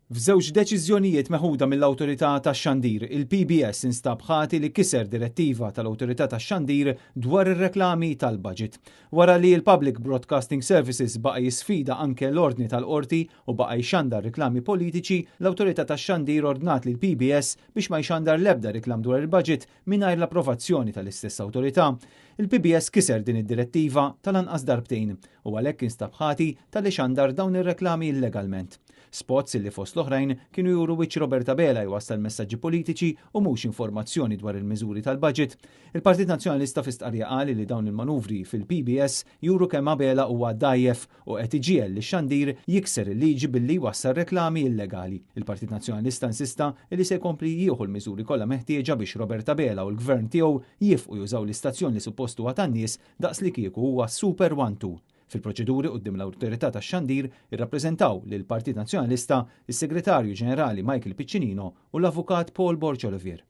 F'żewġ deċiżjonijiet meħuda mill-Awtorità tax-Xandir, il-PBS instab ħati li kiser direttiva tal-Awtorità tax-Xandir dwar ir-reklami tal-budget. Wara li l-Public Broadcasting Services baqa' jisfida anke l-ordni tal-qorti u baqa' jxandar riklami politiċi, l-Awtorità tax-Xandir ordnat lill-PBS biex ma jxandar l-ebda reklam dwar il-budget mingħajr l-approvazzjoni tal-istess awtorità. Il-PBS kiser din id-direttiva tal-anqas darbtejn u għalhekk instab ħati talli xandar dawn ir-reklami illegalment. Spots li fost l-oħrajn kienu juru wiċċ Robert Abela jwassal messaġġi politiċi u mhux informazzjoni dwar il-miżuri tal-budget. Il-Partit Nazzjonalista fi stqarrija qal li dawn il-manuvri fil-PBS juru kemm Abela huwa dgħajjef u qed iġiegħel lix-xandir jikser il-liġi billi jwassal reklami illegali. Il-Partit Nazzjonalista insista li se jkompli jieħu l-miżuri kollha meħtieġa biex Robert Abela u l-gvern tiegħu jieqfu jużaw l-istazzjon li suppost huwa tan-nies daqs li kieku huwa Super One Two. Fil-proċeduri quddiem l-Awtorità tax-Xandir irrappreżentaw lill-Partit Nazzjonalista is-Segretarju Ġenerali Michael Piccinino u l-Avukat Paul Borg Olivier.